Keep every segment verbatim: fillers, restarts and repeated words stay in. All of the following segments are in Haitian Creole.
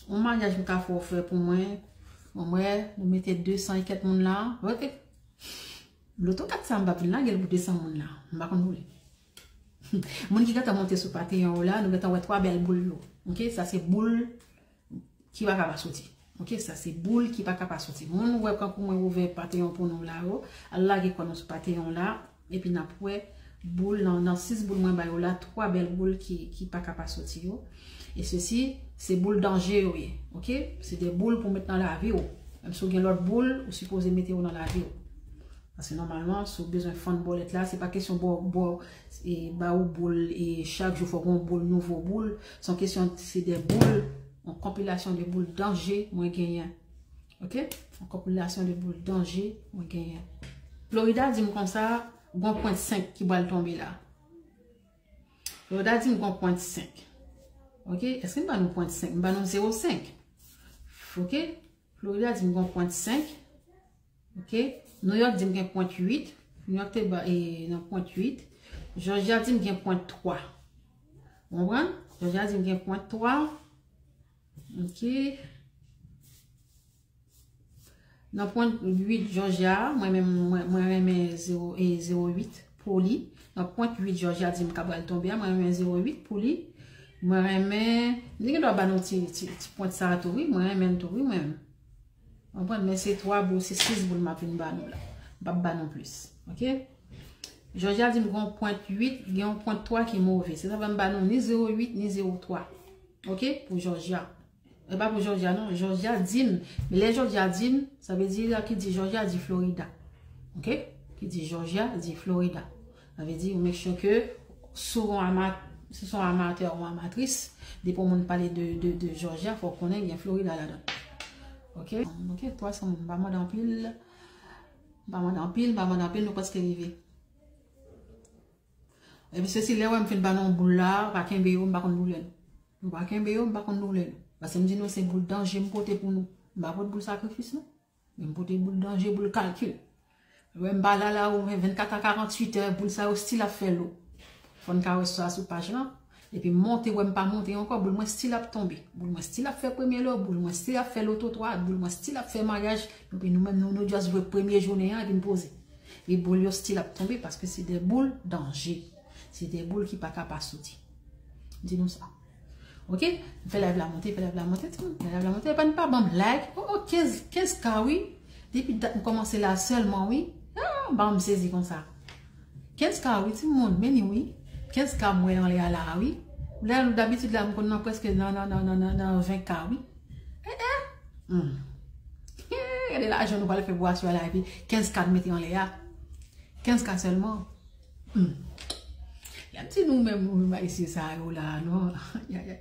Yon maryaj m ka fè w fè pou mwen. Bon, mwen, nou mete de san e kèk moun la. Ok. Loto kat sa m p ap vin lage l pou de san moun la. M pa konn pou li. Moun ki gentan monte sou Patreon w la, nou gentan wè twa bèl boul yo. Ok, sa se boul ki pa ka pa soti. Ok, sa se boul ki pa ka pa soti. Moun ou wè kankou mwen ouvè Patreon pou nou la yo, al lage kò nou sou Patreon la, epi n ap wè boul nan, nan sis boul mwen ba yo la, twa bèl boul ki, ki pa ka pa soti yo. E sesi, se boul danje yo ye. Ok, se de boul pou met nan lavi w. Menm si w gen lòt boul, ou sipoze mete yo nan lavi w. Paske nòmalman, si w bezwen fann bòlèt la, se pa kesyon bò, bò, e ba ou boul, e chak jou fò gen yon boul, nouvo boul. Se yon kesyon, se de boul, yon konpilasyon de boul danje mwen genyen. Ok? Yon konpilasyon de boul danje mwen genyen. Florida di m konsa, gon pwent senk ki pral tonbe la. Florida di m gon pwent senk. Ok? Èske m ba nou pwent senk? M ba nou zewo senk. Ok? Florida di m gon pwent senk. Ok? New York di m gen pwent uit. New York te ba, e, nan pwent uit. Georgia di m gen pwent twa. Ou konprann? Georgia di m gen pwent twa. Ok? Nan pwent uit Georgia, mwen menm, mwen, mwen renmen zewo, e, zewo uit pou li. Nan pwent uit Georgia di m ka pral tonbe a, mwen renmen zewo uit pou li. Mwen renmen, li gen dwa ba nou ti, ti, ti pwent sa a tou, wi. Mwen renmen l tou, wi, mwen menm. Konprann? Men se twa boul, se sis boul m ap vin ba nou la. M p ap ba nou plis. Ok? Georgia di m gen yon pwent uit, gen yon pwent twa ki move. Se sa fè m ba nou ni zewo uit, ni zewo twa. Ok? Pou Georgia. E pa pou Georgia, non. Georgia di m. Men lè Georgia di m, sa vle di la ki di Georgia di Florida. Ok? Ki di Georgia di Florida. Sa vle di, ou make sure ke si w yon ama-, si w se yon amatè ou yon amatris, depi yon moun pale de, de, de Georgia, fò w konnen gen Florida ladan. Ok? Ok, twa san moun. M pa mande anpil. M pa mande anpil, m pa mande anpil, nou prèske rive. Epi sesi, lè w wè m fin ba nou yon boul la, pa kenbe yo, m pa konn doulè nou. Nou pa kenbe yo, m pa konn doulè nou. Paske m di nou se boul danje m pote pou nou. M pa pot boul sakrifis, non. Men m pote boul danje, boul kalkil. Lè m pa la la, ou gen vennkat a karanntuit è, boul sa yo still ap fè lo. Fò n ka wè sa sou paj lan. Epi m monte, wè m pa monte ankò, boul mwen still ap tonbe. Boul mwen still ap fè premye lo, boul mwen still ap fè loto twa, boul mwen still ap fè maryaj. Epi nou menm, nou, nou just jwe premye jounen an, epi n poze. Epi boul yo still ap tonbe, paske se de boul danje. Se de boul ki pa ka pa soti. M di nou sa. Ok? M fè live la monte, fè live la monte, timoun. Fè live la monte, epa n pa ban m like. Oh, oh, kenz, kenz K, wi. Depi dat m kòmanse la sèlman, wi. Ah, m pa janm sezi konsa. Kenz K, wi, timoun, men ni, wi. Kenz K m wè anlè a la, wi. Lè, dabitid la, m konn nan prèske nan, nan, nan, nan, nan, nan ven K, wi. Eh, eh. Hmm. Eh, gade lajan nou pral fè pou aswè la, epi kenz K n mete anlè a. Kenz K sèlman. Hmm. Lè m di nou menm, nou menm ayisyen sa yo la, non. Ay, ay, ay.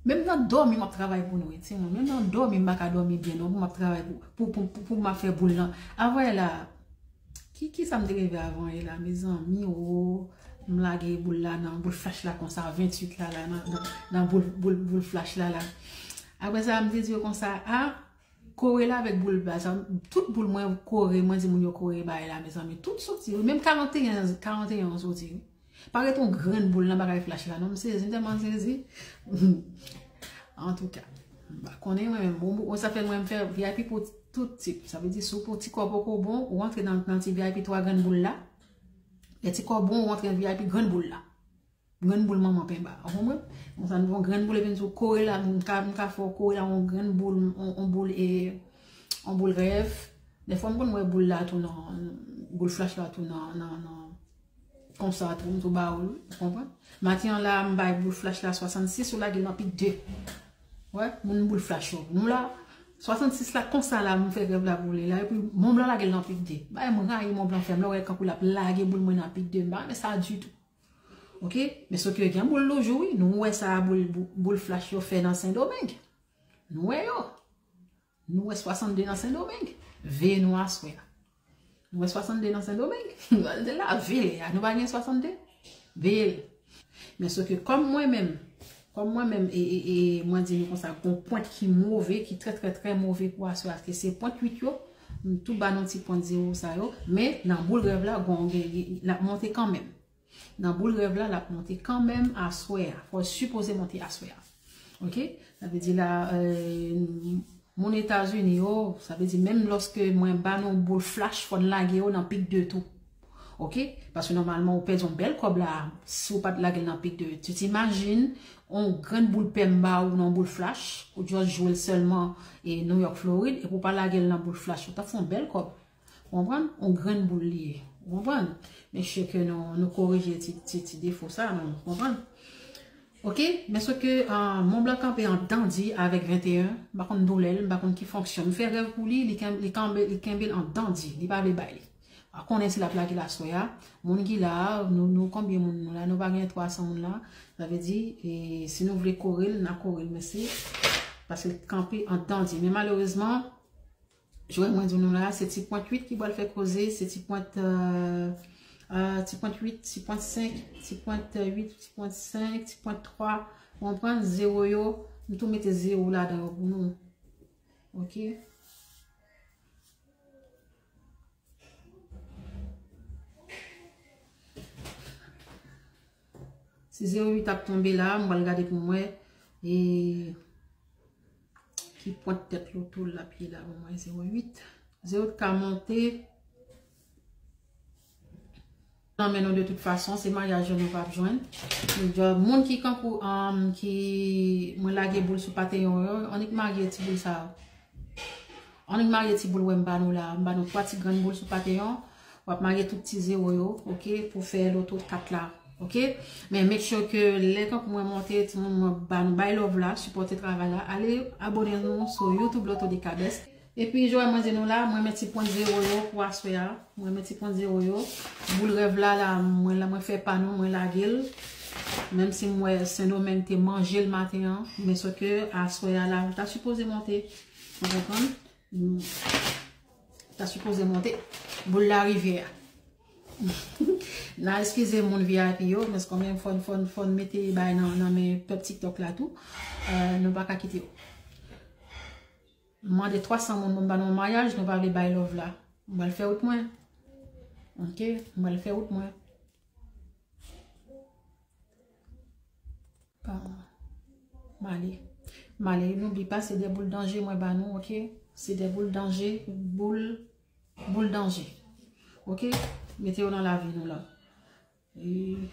Menm nan dòmi, m ap travay pou nou, wi, timoun. Menm nan dòmi, m pa ka dòmi byen, non, pou m ap travay pou, pou, pou, pou, pou m ap fè boul lan. Avè la, ki, ki sa m te reve avan yè la, mezanmi, o, m lage boul la nan, boul flach la konsa, venntuit la, la, nan, nan, nan boul, boul, boul flach la, la. Apre sa, m te di yo konsa, a, kore la avèk boul baz la, tout boul mwen kore, mwen di moun yo kore bagay la, mezanmi, tout soti, wi, menm karanteyen, karanteyen an soti, wi. Pa ret yon grenn boul nan bagay flach la, non, m sezi, m tèlman sezi. Antouka, m pa konnen mwen menm, bon, bon, sa fè mwen m fè V I P pou tout tip. Sa vle di, si w pou ti kò poko bon, ou antre nan, nan ti V I P twa grenn boul la. Lè ti kò bon, ou antre nan V I P grenn boul la. Grenn boul manman penba. Ou konprann? Konsa, nou pran grenn boul epi n di w kore la, m ka, m ka fè w kore la, yon grenn boul, yon, yon boul, e, yon boul rèv. Dèfwa, m konn wè boul la tou nan, boul flach la tou nan, nan, nan, konsa tou, m tou ba ou l, ou konprann? Maten an la, m bay boul flach la swasannsis, ou lage l nan pik de. Wè, moun boul flach yo. Nou la, swasannsis la, konsa la, m fè rèv la pou li la, epi moun blan lage l nan pik de. Bagay m rayi moun blan fè m, lè w wè kankou l ap lage boul mwen nan pik de, m pa renmen sa ditou. Ok? Men sof ke gen boul toujou, wi. Nou wè sa boul, boul, boul flach yo fè nan Sendomeng. Nou wè yo. Nou wè swasannde nan Sendomeng. Veye nou aswè a. Nou wè swasannde nan Sendomeng. Nou al de la veye a. Nou pa gen swasannde. Veye l. Men sof ke kòm mwen menm, kòm mwen menm, e, e, e, mwen di nou konsa, gon pwent ki move, ki trè, trè, trè move pou aswè a, ke se pwent uit yo, m tou ba nou ti pwent zewo sa yo, men nan boul rèv la, gon, gen, gen, l ap monte kanmenm. Nan boul rèv la, l ap monte kanmenm aswè a. Fò l sipoze monte aswè a. Ok? Sa vle di la, euh, moun Etazini yo, sa vle di menm lòske mwen ba nou boul flash, fò n lage yo nan pik de tou. Ok? Paske nòmalman ou pèdi yon bèl kòb la si w pa t lage l nan pik de. Tu t'imagines yon grenn boul pè m ba ou nan boul flash, ou just jwe l sèlman e New York, Florid, epi w pa lage l nan boul flash, ou t ap fè yon bèl kòb. Ou konprann? Yon grenn boul li ye. Ou konprann? Men sure ke nou, nou korije ti, ti, ti defo sa, nou konprann? Ok, men sou ke uh, Mont Blanc kanpe an dandi avèk venteyen, m pa konn doulè l, m pa konn ki fonksyon. M fè rèv pou li, li, ken- li, kanbe, li kenbe l an dandi, li pa vle bay li. A konnen si l ap lage l aswè a. Moun ki la, nou, nou konbyen moun nou la? Nou pa gen twa san moun la. Sa vle di, e, si nou vle kore l, n a kore l, men se paske l kanpe an dandi. Men malerezman, jwè mwen di nou la, se ti pwent uit ki pral fè koze, se ti pwent, euh, euh, ti pwent uit, ti pwent senk, ti pwent uit, ti pwent senk, ti pwent twa. Ou konprann, zewo yo, m tou mete zewo ladan yo pou nou. Ok? Si zewo uit ap tonbe la, m pral gade pou m wè. E ki pwent tèt loto l ap ye la pou mwen, zewo uit. Zewo uit ka monte. Nan men nou de tout fason, se maryaj yo nou p ap jwenn. Moun ki kankou, um, ki mwen lage boul sou Patreon yo, annik marye ti boul sa yo. Annik marye ti boul wè m ba nou la. M ba nou twa ti grenn boul sou Patreon. W ap marye tout ti zewo yo, ok, pou fè loto kat la, ok? Men make sure ke lè kankou mwen monte, timoun mwen ba nou bay love la, sipòte travay la, ale abone nou sou YouTube Loto de Kabès. Epi, jwè mwen di nou la, mwen met ti pwent zewo yo pou aswè a. Mwen met ti pwent zewo yo. Boul rèv la, la, mwen la, mwen fè pa nou, mwen lage l. Menm si m wè Sendomeng te manje l maten an, men sòke aswè a la, l ta sipoze monte. Ou konprann? Mm. Ta sipoze monte. Boul larivyè a. N a eskize moun V I P yo, men se konbyen fòn, fòn, fòn mete bay nan, nan men pèp TikTok la tou. Euh, nou pa ka kite yo. M mande twa san moun pou m ba nou maryaj, nou pa vle bay love la. M pral fè wout mwen. Ok, m pral fè wout mwen. Ah, m ale. M ale, noubli pa, se de boul danje mwen ba nou, ok? Se de boul danje, boul, boul danje. Ok? Mete yo nan lavi nou la. E